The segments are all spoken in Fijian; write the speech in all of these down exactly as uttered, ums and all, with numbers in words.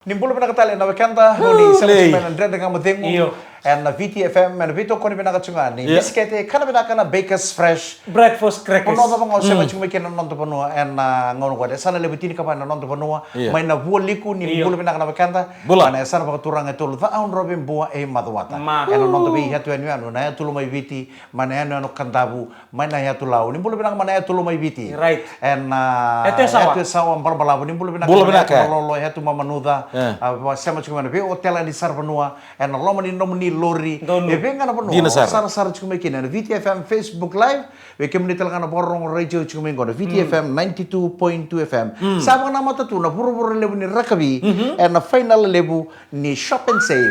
Ni bula vinaka tale na wekada, o ni sema tiko mai na Dredre Ga Mo Cegu. Io. Ena Viti F M, ena veitokoni vinaka tiko ga ni bisikete, kana vinaka na Bakers Fresh. Breakfast crackers. Ono cava ga o sema tiko mai kina na noda vanua, ena gauna qo. Ena yasana levu tinikava ena noda vanua. Io. Mai na Vualiku, ni bula vinaka na wekada. Bula. Mai na yasana vakaturaga e tolu, Ca'audrove, Bua, e Macuata. Ena noda veiyatu yanuyanu, na yatu Lomaiviti, mai na yanuyanu Kadavu, mai na yatu Lau, ni bula vinaka mai na yatu Lomaiviti. Right. Ena yatu Yasawa, balabalavu, ni bula vinaka mai na yatu Malolo, yatu Mamanuca. A, sema tiko mai na veiotela ni saravanua, ena loma ni nomuni lori. E vei ga na vanua o sarasara tiko mai kina, ena Viti F M Facebook Live, vei kemuni tale ga na vakarorogo retio tiko mai qo, na Viti F M ninety-two point two F M. Sa vakanamata tu na vuravura levu ni rakavi ena fainala levu ni Shop and Save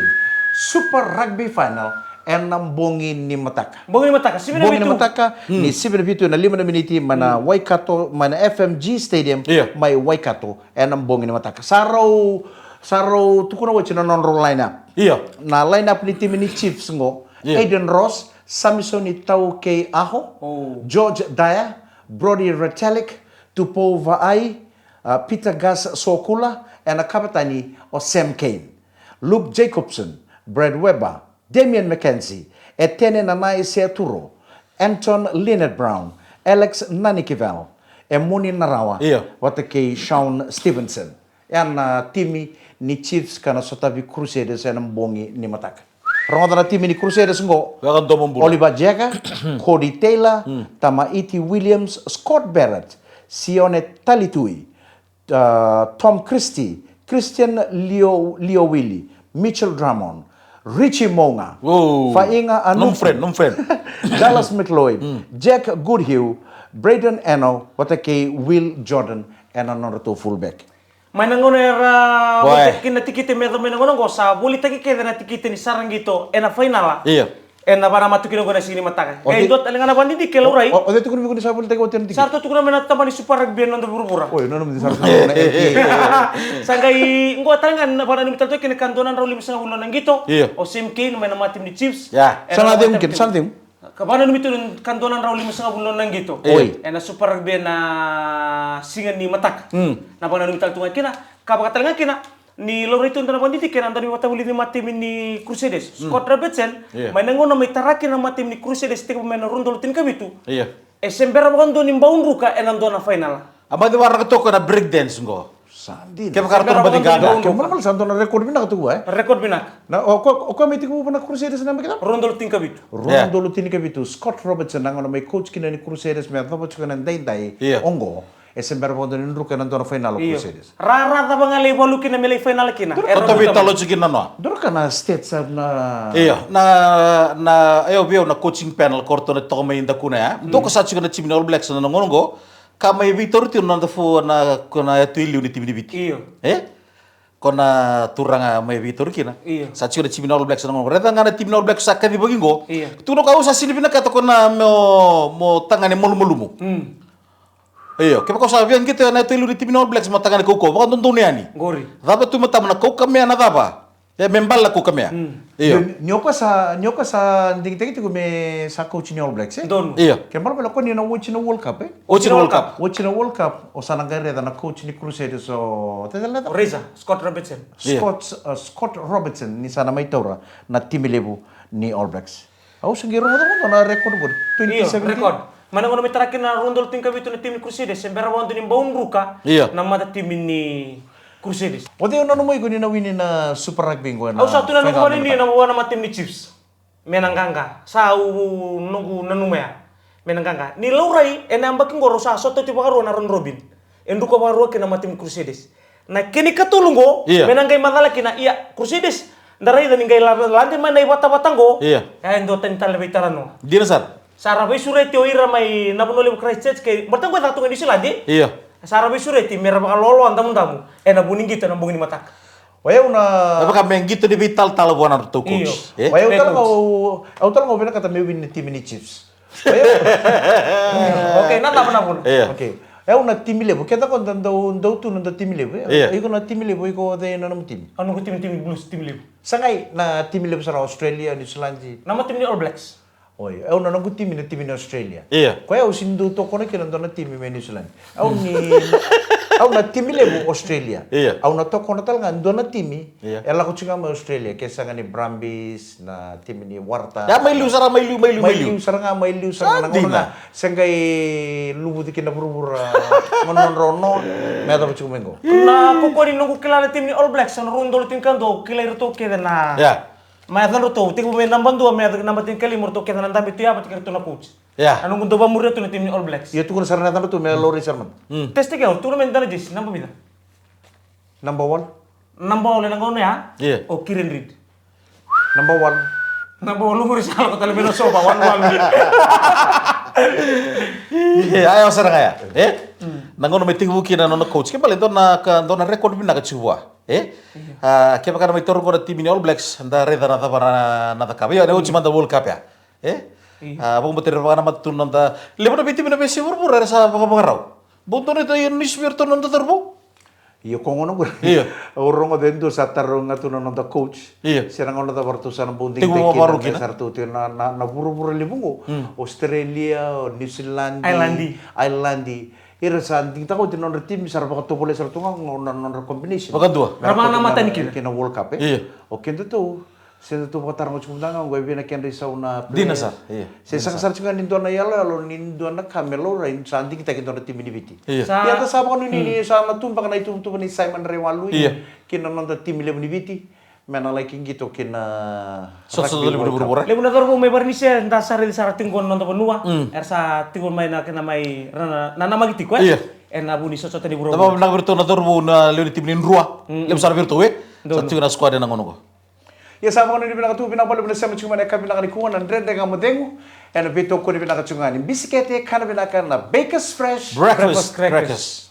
Super Rugby Final ena bogi ni mataka. Bogi ni mataka, sivi na vitu. Bogi ni mataka, ni sivi na vitu ena lima na miniti mai na Waikato, mai na F M G Stadium, mai Waikato, ena bogi ni mataka. Sa rau, sa rau tukuna oti na nodrau line-up. Io. Na line-up ni timi ni Chiefs qo, Aiden Ross, Samisoni Taukei'aho, George Dyer, Brodie Retallick, Tupou Va'ai, a, Peter Gus Sokula, ena kavetani o Sam Cane. Luke Jacobson, Brad Weber, Damian McKenzie, Etene Nanai Seaturo, Anton Lienert-Brown, Alex Nanikivell, Emoni Narawa, vata kei Shaun Stevenson. Ena timi ni Chiefs ka na sotavi Crusaders ena bogi ni mataka. Rogoca na timi ni Crusaders qo. Oliver Jagger, Codie Taylor, Tama'iti Williams, Scott Barrett, Sione Talitui, a, Tom Christie, Christian Lio, Liowili, Mitchell Drummond, Richie Mo'unga, Fa'iga Anuku, Dallas McLeod, Jack Goodhue, Braydon Eno, vata kei Will Jordan ena nodratou fullback. Mai na gauna era volitaki kina na tikite me yaco mai na gauna qo, sa volitaki kece na tikite ni sara qito ena fainala. Ena vakanamata tu kina qo ena siga ni mataka. E dua tale ga na vakadidike, Laurai. O cei tukuna vei iko ni sa volitaki oti na tikite? Sa ratou tukuna mai na tabana ni Super Rugby ena noda vuravura. Oi, nanuma ni sa ratou tukuna na M P A. Sa qai qo tale ga na vakananumi tale tu kina ka dua na drau limasagavulu na nona qito. O Sam Cane mai na matimi ni Chiefs. Sa na cegu kina, sa na cegu. Ka vakananumi tu ka dua na drau limasagavulu na nona qito. Oi. Ena Super Rugby ena siga ni mataka. Na vakananumi tale tu ga kina, ka vaka tale ga kina, ni laurai tu e dua na vakadidike na dauniveivakavulici ni matimi ni Crusaders, Scott Robertson, mai na gauna mai tara kina na matimi ni Crusaders tekivu mai na rua na udolu tinikavitu. E se bera vakadua ni bau druka ena dua na fainala. A baci waraka toka na break dance qo. Sa dina. Kevaka ratou na baci qaqa. Kevaka sa dua na record vinaka tu, e? Record vinaka. Na, o koya, o koya mai tekivu vua na Crusaders na yabaki cava? Rua na udolu tinikavitu. Rua na udolu tinikavitu. Scott Robertson na gauna mai coach kina ni Crusaders me yacova tiko na daidai oqo. E se bera vakadua ni druka ena dua na fainala o Crusaders. Ra, ra cava ga lai valu kina me lai fainala kina. Dua na ka, e, ratou veitalanoa tiko kina na noa. Dua na ka na stats na. Io, na, na, io, vei au na coaching panel ko ratou na toka mai Dakuna ya. Dua ko sa tiko na timi ni All Blacks na gauna qo. Ka mai veitauri tiko na noda fu na, ko na yatu i liu ni timi ni Viti. Io. E? Ko na turaga mai veitauri kina. Io. Sa tiko na timi ni All Blacks na gauna qo. Raica ga na timi ni All Blacks sa kacivaki qo. Io. Tukuna ko au sa sini vinakata ko na mo, mo tagane malumalumu. Io, kevaka o sa via qito ena yatu i liu ni timi ni All Blacks mo tagane kaukauwa, vakadodonu yani. Qori. Cava tu matama na kaukamea na cava? E, me bale na kaukamea. Io. Ni, ni o koya sa, ni o koya sa digitaki tiko me sa coach ni All Blacks, e? Donu. Io. Ke bale bale o koya ni na watch na World Cup, e? Watch na World Cup. Watch na World Cup, o sa na qai raica na coach ni Crusaders o, o Razor, Scott Robertson. Io. Scott, a, Scott Robertson, ni sa na mai taura na timi levu ni All Blacks. Au se qai rogoca mada na record qori. Io, twenty seventeen. Record. Mai na gauna mai tara kina na rua na udolu tinikavitu na timi ni Crusaders, se bera vakadua ni bau druka na matatimi ni Crusaders. O cei o nanuma iko ni na wini na Super Rugby qo ena final? Au sa tu na noqu vale ni na vua na matatimi ni Chiefs. Me na qaqa. Sa au noqu nanuma ya. Me na qaqa. Ni laurai, ena yabaki qo rau sa sotauti vakarua na round robin. E druka vakarua kina na matatimi ni Crusaders. Na kena ikatolu qo, io, me na qai macala kina, ia, Crusaders, da raica ni qai la-, lade mai na ivatavata qo. Io. E dua tani tale na veitalanoa. Dina sara. Sa ra veisureti o ira mai na vanua levu Christchurch kei, baleta qo e caka tu ga e Niusiladi. Io. Sa ra veisureti me ra vakaloaloa damudamu ena vu ni qito ena bogi ni mataka. O yau na. E vaka me qito ni veitalatala vua na nodratou coach. Io. E? O yau tale ga au, au tale ga au vinakata meu wini na timi ni Chiefs. Okay, na cava na vuna? Io. Okay. E, au na timi levu. Keda ko da dau, dau tu na da timi levu, e? Io. Iko na timi levu, iko o cei na nomu timi? Au noqu timi, timi Blues, timi levu. Sa qai na timi levu sara Australia, New Zealand. Na matimi ni All Blacks. Oi, au na noqu timi na timi ni Australia. Ia. Koya au sini dau tokona kina dua na timi mai New Zealand. Au ni au na timi levu Australia. Ia. Au na tokona tale ga dua na timi. Ia. E lako tiko ga mai Australia, ke sega ni Brumbies, na timi ni Waratahs. Ia, mai liu sara, mai liu, mai liu, mai liu. Mai liu sara ga, mai liu sara ga na gauna ga. Se qai luvuci kina vuravura. Gauna nodrau no me yacova tiko mai qo. Na kaukaua ni noqu kila na timi ni All Blacks, na rua na udolu tinikadua, au kila iratou kece na. Ia. Mai yacadratou, tekivu mai naba dua me yaco ki naba tinikalima, ratou kece na dabe tu ya vata kei ratou na coach. Ia. Na noqu dau vamuria tu na timi ni All Blacks. Ia, tukuna sara na yacadratou me laurai sara mada. Test ke au, tukuna mai dua na jersey, naba vica? Naba walu. Naba walu ena gauna ya. Ia. O Kieran Read. Naba walu. Naba walu, muri sa lako tale mai na soba, walu walu. Ia, aya sara ga ya. E? Na gauna mai tekivu kina na nona coach. Ke bale dua na ka, dua na record vinaka tiko vua. E? Ia. A, kevaka na mai taura qo na timi ni All Blacks, da raica na cava na, na cakava. Ia, na oti mada World Cup ya. E? Ia. A, vakabauta era vakanamata tu na noda. Levu na veitimi na veiyasai vuravura era sa vakavakarau. Bau dua na ita ia na nisi vei iratou na noda cauravou. Ia, ko gona qori. Ia. Au rogoca e dua sa taroga tu na noda coach. Ia. Se na gauna cava ratou sa na bau digitaki kina, sa ratou tiko na, na, na vuravura levu qo. Australia, o New Zealand, Ireland. Ireland. Ira sa digitaka oti na nodra timi, sa ra vakatovolea sara tu ga na nodra combination. Vakadua. Ra vakanamata yani kina. Kina World Cup, e? Ia. O kedatou, se datou vakataroga tiko mada ga qo, e vei na kedra isau na player. Dina sara, ia. Se sega sara tiko ga ni dua na iyaloyalo ni dua na ka me laurai, sa digitaki dua na timi ni Viti. Ia. Ia, da sa vakanuinui ni sa na tu beka na ituvatuva ni Simon Raiwalui. Ia. Kina noda timi levu ni Viti. Me na lai qito kina sotasota levu ni vuravura. Levu na cauravou mai Varanise, da sa raici sara tiko na noda vanua. Era sa tiko mai na kena mai ra na, na namaki tiko, e? Ia. Ena vu ni sotasota ni vuravura. Da vakavinavinaka vei iratou na cauravou na lewe ni timi ni Drua. Levu sara vei iratou, e? Sa tiko na squad ena gauna qo. Ia, sa vakanuinui vinaka tu, vinaka vakalevu na sema tiko mai na yakavi vinaka nikua na Dredre Ga Mo Cegu. Ena veitokoni vinaka tiko ga ni bisikete, kana vinaka na Bakers Fresh Breakfast Crackers.